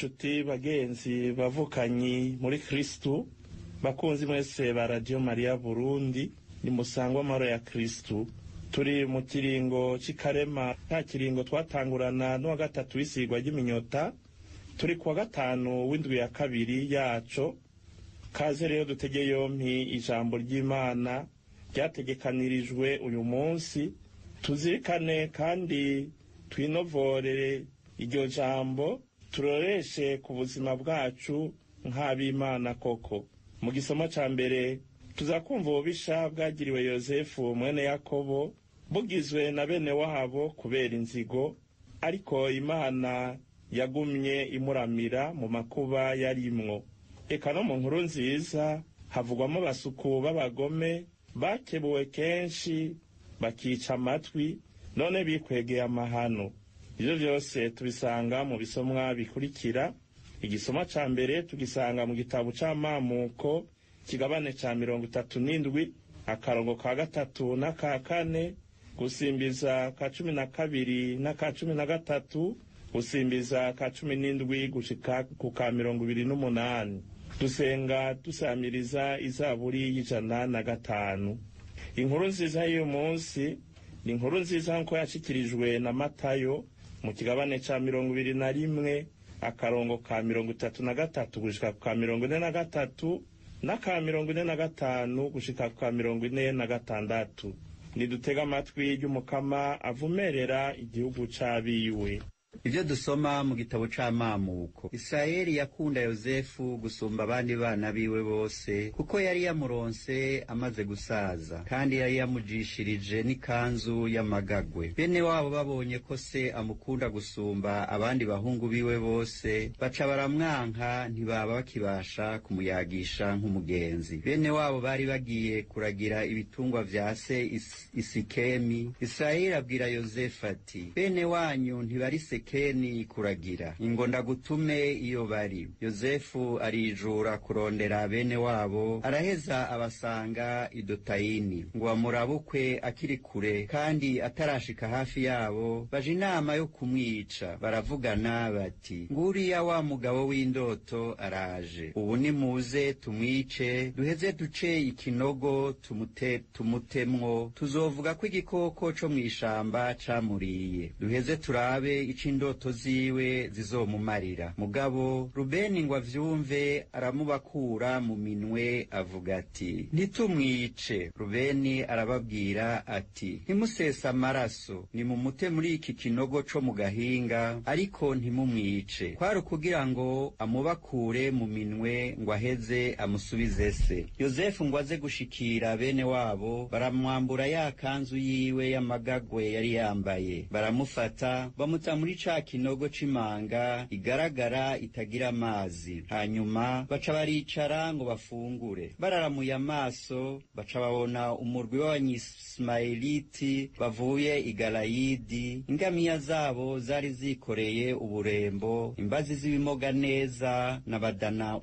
Nshuti bagenzi bavukanyi muri Kristu, bakunzi mwese ba Radio Maria Burundi, ni musangwa amahoro ya Kristu. Turi mu kiringo c'ikarema, nta kiringo twatangurana n'uwa gatatu w'isigwa ry'iminyota, turi kuwa gatanu w'indwi ya kabiri yaco. Kaze rero dutege yompi ijambo ry'Imana ryategekanirijwe uyu munsi, tuzirikane kandi twinovorere iryo jambo, turoreshe ku buzima bwacu nk'ab'Imana koko. Mu gisoma ca mbere tuzakumva ububisha bwagiriwe Yozefu mwene Yakobo, bugizwe na bene wabo kubera inzigo, ariko Imana yagumye imuramira mu makuba yarimwo. Eka no mu nkuru nziza havugwamo abasuku b'abagome bakebuwe kenshi bakica amatwi, none bikwegeye amahano. Ivyo vyose tubisanga mu bisomwa bikurikira. Igisomwa ca mbere tugisanga mu gitabo c'Amamuko, kigabane ca 37, akarongo ka 3 n'aka 4, gusimbiza ka 12 n'aka 13, gusimbiza ka 17 gushika ku ka 28. Dusenga dusamiriza izaburi y'105. Inkuru nziza y'uyu munsi ni inkuru nziza nk'uko yashikirijwe na Matayo mu kigabane ca 21, akarongo ka 33 gushika ku ka 43 n'aka 45 gushika ku ka 46. Nidutega amatwi y'Umukama avumerera igihugu c'abiwe. Ivyo dusoma mu gitabo c'Amamuko. Isirayeli yakunda Yozefu gusumba abandi bana biwe bose, kuko yari yamuronse amaze gusaza, kandi yari yamujishirije n'ikanzu y'amagagwe. Bene wabo babonye ko se amukunda gusumba abandi bahungu biwe bose, baca baramwanka, ntibaba bakibasha kumuyagisha nk'umugenzi. Bene wabo bari bagiye kuragira ibitungwa vya se Isikemi. Isirayeli abwira Yozefu ati: bene wanyu ntibari Sekeni kuragira, ingo ndagutume iyo bari. Yozefu arijura kurondera bene wabo, araheza abasanga i Dotayini, ngo bamurabukwe akiri kure kandi atarashika hafi yabo. Baje inama yo kumwica, baravugana bati: nguriya wa mugabo w'indoto araje, ubu nimuze tumwice, duheze duce ikinogo tumutemwo, tuzovuga ko igikoko co mw'ishamba camuriye, duheze turabe ico indoto ziwe zizomumarira. Mugabo Rubeni ngo avyumve, aramubakura mu minwe, avuga ati: ntitumwice. Rubeni arababwira ati: ntimusese amaraso, nimumute muri iki kinogo co mu gahinga, ariko ntimumwice. Kwari ukugira ngo amubakure mu minwe, ngo aheze amusubize se. Yozefu ngo aze gushikira bene wabo, baramwambura ya kanzu yiwe y'amagagwe yari yambaye, baramufata bamuta muri ca kinogo c'imanga igaragara itagira amazi. Hanyuma baca baricara ngo bafungure. Bararamuye amaso, baca babona umurwi w'Abanyisimayeliti bavuye i Galayidi, ingamiya zabo zari zikoreye uburembo, imbazi z'ibimoga neza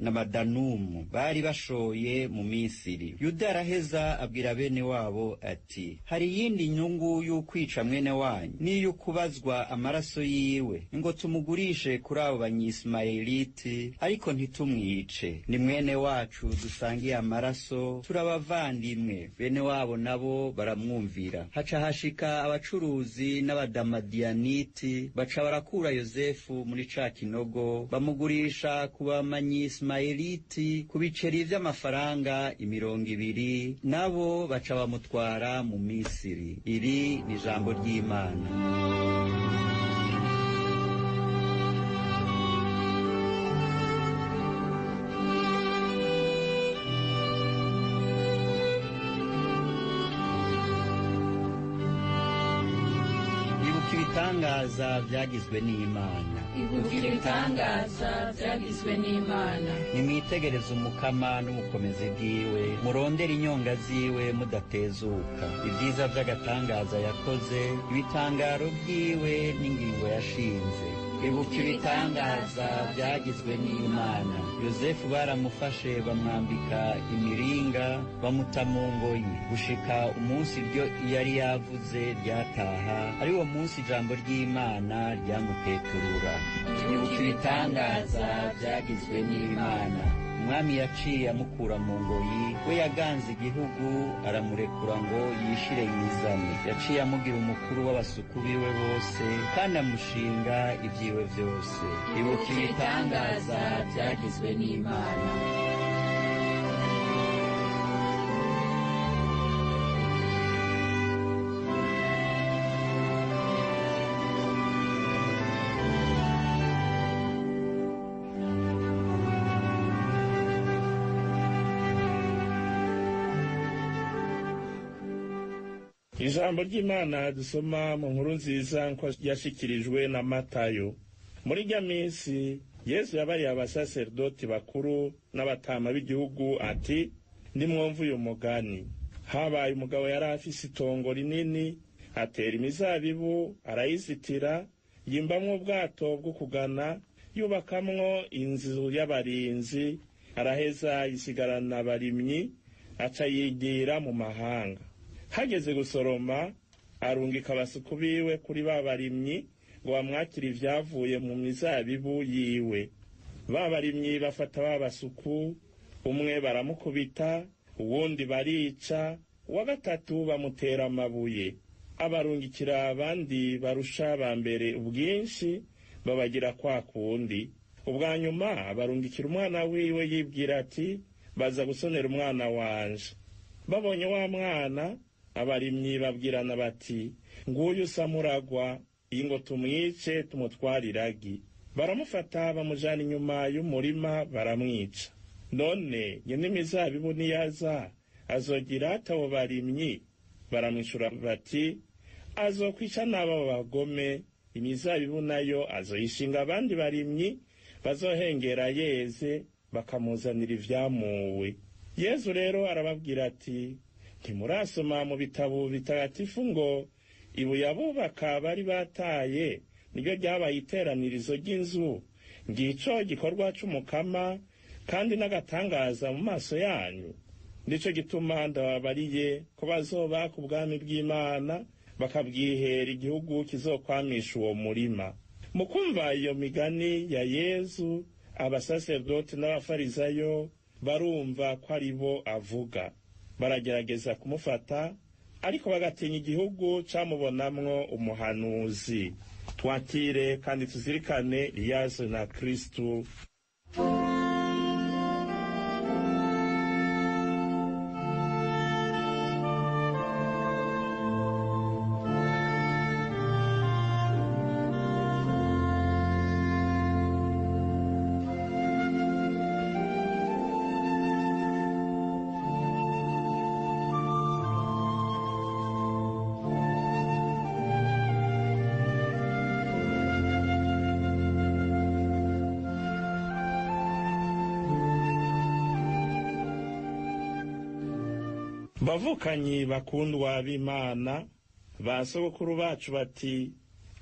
n'abadanumu bari bashoye mu Misiri. Yuda araheza abwira bene wabo ati: hari iyindi nyungu y'ukwica mwene wanyu n'iy'ukubazwa amaraso yiwe, ngo tumugurishe kuri abo Banyisimayeliti, ariko ntitumwice. Ni mwene wacu dusangiye amaraso, turabavandimwe. Bene wabo nabo baramwumvira. Haca hashika abacuruzi n'Abadamadiyaniti, baca barakura Yozefu muri ca kinogo, bamugurisha ku Bamanyisimayeliti ku biceri vy'amafaranga 20, nabo baca bamutwara mu Misiri. Iri ni ijambo ry'Imana. Ibitangaza vyagizwe n'Imana. Ibuka ibitangaza vyagizwe n'Imana. Nimwitegereze Umukama n'ubukomezi bwiwe, murondere inyonga ziwe mudatezuka. Ibyiza vy'agatangaza yakoze, ibitangaro vyiwe n'ingingo yashinze. Ibuka ibitangaza byagizwe n'Imana. Yozefu baramufashe bamwambika imiringa, bamuta mu ngoyi gushika umunsi iryo yari yavuze ryataha, ari wo munsi ijambo ry'Imana ryamuteturura. Ibuka ibitangaza byagizwe n'Imana. Umwami yaciye amukura mu ngoyi, we yaganze igihugu aramurekura ngo yishire yizane. Yaciye amugira umukuru w'abasuku biwe bose, kandi amushinga ibyiwe byose. Ibuka ibitangaza byagizwe n'Imana. Ijambo ry'Imana dusoma mu nkuru nziza nko yashikirijwe na Matayo. Muri rya minsi Yesu yabariye abasaserdoti bakuru n'abatama b'igihugu ati: nimwumve uyu mugani. Habaye umugabo yari afise itongo rinini, atera imizabibu arayizitira, yimbamwo ubwato bwo kugana, yubakamwo inzu y'abarinzi, araheza yisigarana abarimyi, aca yigira mu mahanga. Hageze gusoroma, arungika abasuku biwe kuri ba barimyi ngo bamwakire ivyavuye mu mizabibu yiwe. Ba barimyi bafata ba basuku, umwe baramukubita, uwundi barica, uwa gatatu bamutera amabuye. Abarungikira abandi barusha ba mbere ubwinshi, babagira kwa kundi. Ubwa nyuma abarungikira umwana wiwe, yibwira ati: baza gusonera umwana wanje. Babonye wa mwana, abarimyi babwirana bati: nguyu usamuragwa, iyi ngo tumwice tumutware iragi. Baramufata bamujana inyuma y'umurima baramwica. None nyene imizabibu niyaza azogira ate abo barimyi? Baramwishura bati: azokwica n'abo bagome, imizabibu nayo azoyishinga abandi barimyi bazohengera yeze, bakamuzanira ivyamuwe. Yezu rero arababwira ati: ntimurasoma mu bitabo bitagatifu ngo ibuye abubaka bari bataye niryo ryabaye iteranirizo ry'inzu, ngico gikorwa c'Umukama kandi n'agatangaza mu maso yanyu. Nico gituma ndababariye ko bazoba ku bwami bw'Imana, bakabwihera igihugu kizokwamisha uwo murima. Mu kumva iyo migani ya Yezu, abasaserdoti n'abafarizayo barumva ko ari bo avuga, baragerageza kumufata, ariko bagatinya igihugu camubonamwo umuhanuzi. Twakire kandi tuzirikane Yezu na Kristu. Bavukanyi bakundwa b'Imana, ba sogokuru bacu bati: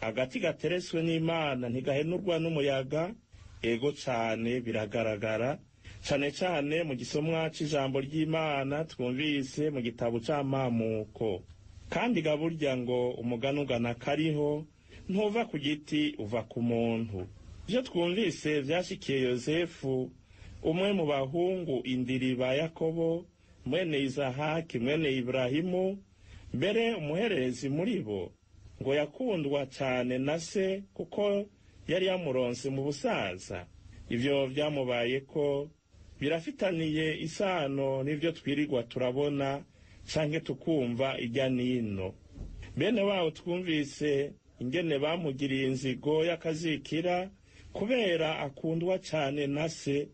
agati gateretswe n'Imana ntigahenurwa n'umuyaga. Ego cane biragaragara cane cane mu gisomwa c'ijambo ry'Imana twumvise mu gitabo c'Amamuko. Kandi gaburya ngo umugani ugana kariho, ntuva ku giti uva ku muntu. Ivyo twumvise vyashikiye Yozefu, umwe mu bahungu indiri ba Yakobo, mwene Isahaki mwene Ibrahimu, mbere umuhererezi muri bo, ngo yakundwa cane na se kuko yari yamuronse mu busaza. Ivyo vyamubayeko birafitaniye isano n'ivyo twirirwa turabona canke tukumva irya nino. Bene wabo twumvise ingene bamugiriye inzigo y'akazikira kubera akundwa cane na se,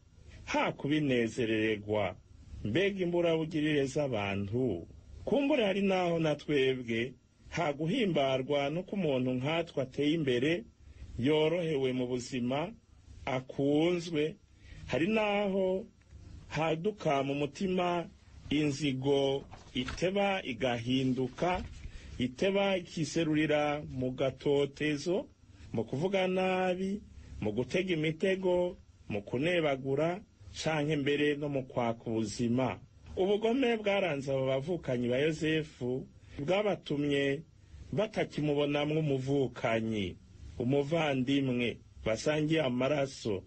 ha kubinezerererwa. Mbega imburabugirire z'abantu! Kumbure hari naho na twebwe ha guhimbarwa nuko umuntu nkatwe ateye imbere, yorohewe mu buzima, akunzwe, hari naho haduka mu mutima inzigo iteba igahinduka, iteba ikiserurira mu gatotezo, mu kuvuga nabi, mu gutega imitego, mu kunebagura canke mbere no mu kwaka ubuzima. Ubugome bwaranze abo bavukanyi ba Yosefu bwabatumye batakimubonamwo umuvukanyi, umuvandimwe basangiye amaraso,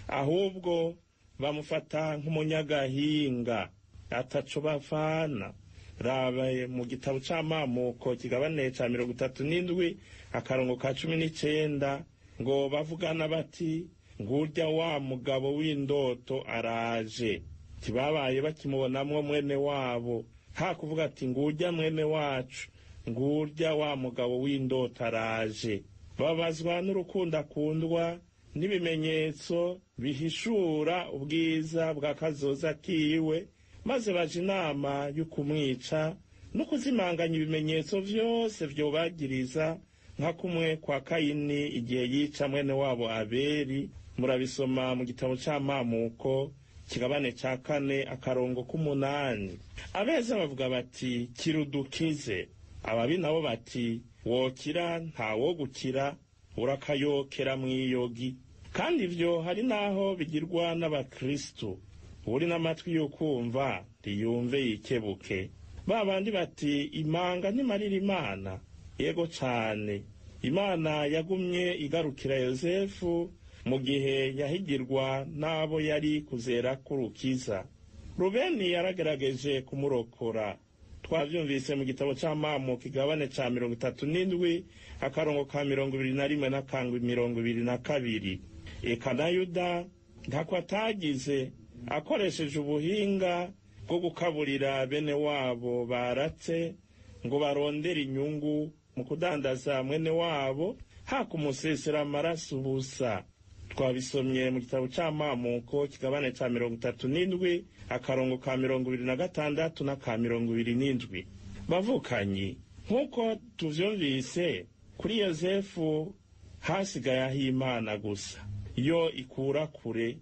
ahubwo bamufata nk'umunyagahinga ataco bavana. Rabaye mu gitabo c'Amamuko kigabane ca 37 akarongo ka 19, ngo bavugana bati: "Ngurya wa mugabo w'indoto araje." Ntibabaye bakimubonamwo mwene wabo, ha kuvuga ati: "Ngurya mwene wacu, ngurya wa mugabo w'indoto araje." Babazwa n'urukundo akundwa n'ibimenyetso bihishura ubwiza bwa kazoza kiwe, maze baje inama yo kumwica no kuzimanganya ibimenyetso vyose vyobagiriza, nka kumwe kwa Kayini igihe yica mwene wabo Abeli. Murabisoma mu gitabo c'Amamuko kigabane ca 4 akarongo k'8. Abeza bavuga bati: "Kirudukize." Ababi nabo bati: "Wokira ntawogukira, urakayokera mw'iyogi." Kandi ivyo hari n'aho bigirwa n'abakristu. Uri n'amatwi y'ukumva ntiyumve yikebuke. Ba bandi bati: "Imanga ntimarira Imana." Yego cane, Imana yagumye igarukira Yosefu mu gihe yahigirwa n'abo yari kuzera k'urukiza. Rubeni yaragerageje kumurokora. Twavyumvise mu gitabo c'Amamuko kigabane ca 37 akarongo ka 21 n'akangwi 22. Eka na Yuda ntako atagize, akoresheje ubuhinga bwo gukaburira bene wabo baratse ngo barondere inyungu mu kudandaza mwene wabo, hakumusesera amaraso ubusa. Twabisomye mu gitabo c'Amamuko kigabane ca 37 akarongo ka 26 n'aka 27. Bavukanyi, nk'uko tuvyumvise kuri Yosefu, hasigaye aho Imana gusa yo ikura kure,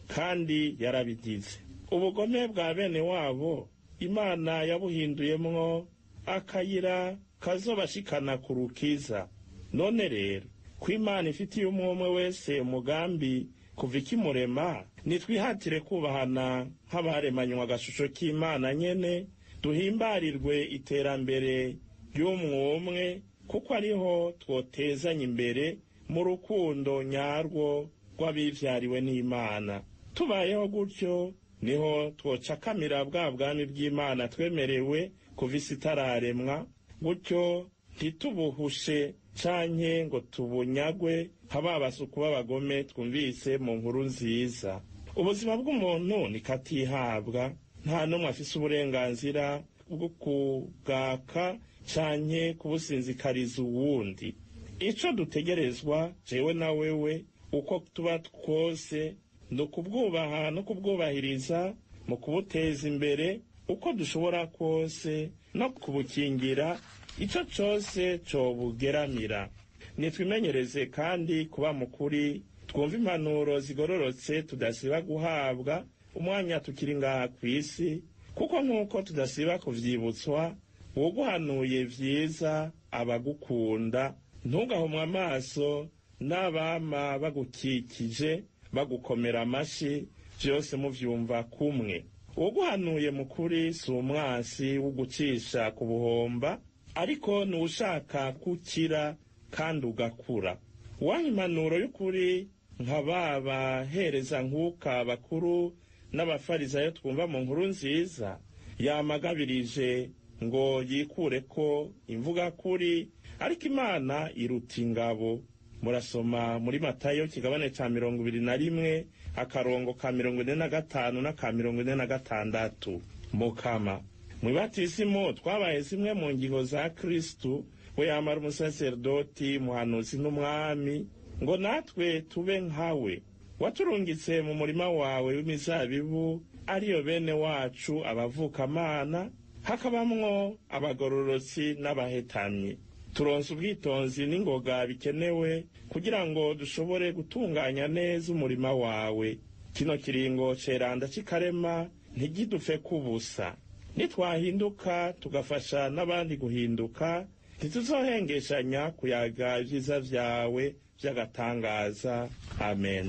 kandi yarabigize. Ubugome bwa bene wabo Imana yabuhinduyemwo akayira kazobashikana ku rukiza. None rero ko Imana ifitiye umwe wese umugambi kuva ikimurema, nitwihatire kubahana nk'abaremanywe agashusho k'Imana nyene, duhimbarirwe iterambere ry'umwumwe, kuko ariho twotezanya imbere mu rukundo nyarwo rw'abivyariwe n'Imana. Tubayeho gutyo niho twocakamira bwa bwami bw'Imana twemerewe kuva isi itararemwa, gutyo ntitubuhushe canke ngo tubunyagwe nka ba basuku b'abagome twumvise mu nkuru nziza. Ubuzima bw'umuntu nikatihabwa, nta n'umwe afise uburenganzira bwo kubwaka canke kubusinzikariza uwundi. Ico dutegerezwa jewe na wewe uko tuba twose ni ukubwubaha no kubwubahiriza mu kubuteza imbere uko dushobora kose no kubukingira ico cose cobugeramira. Nitwimenyereze kandi kuba mukuri, twumve impanuro zigororotse tudasiba guhabwa umwanya tukiri ngaha kw'isi, kuko nk'uko tudasiba kuvyibutswa, uwuguhanuye vyiza abagukunda. Ntugahomwe amaso n'abama bagukikije bagukomera amashi, vyose muvyumva kumwe. Uwuguhanuye mukuri si umwansi wo gucisha ku buhomba, ariko ni ushaka gukira kandi ugakura. Uwaha impanuro y'ukuri nka ba bahereza nkuka bakuru n'abafarizayo twumva mu nkuru nziza, yamagabirije ngo yikure ko imvuga kuri, ariko Imana iruta ingabo. Murasoma muri Matayo kigabane ca 21 akarongo ka 45 n'aka 46. Mukama, mwibatisimu twabaye zimwe mu ngingo za Kristu, we yamara umusaserdoti, muhanuzi n'umwami, ngo natwe tube nkawe. Waturungitse mu murima wawe w'imizabibu, ariyo bene wacu abavukamana, hakabamwo abagororotsi n'abahetamyi. Turonse ubwitonzi n'ingoga bikenewe kugira ngo dushobore gutunganya neza umurima wawe. Kino kiringo ceranda c'ikarema ntigidupfe kubusa. Nitwahinduka tugafasha n'abandi guhinduka, Ntituzohengeshanya kuyaga ibyiza vyawe vy'agatangaza. Amen.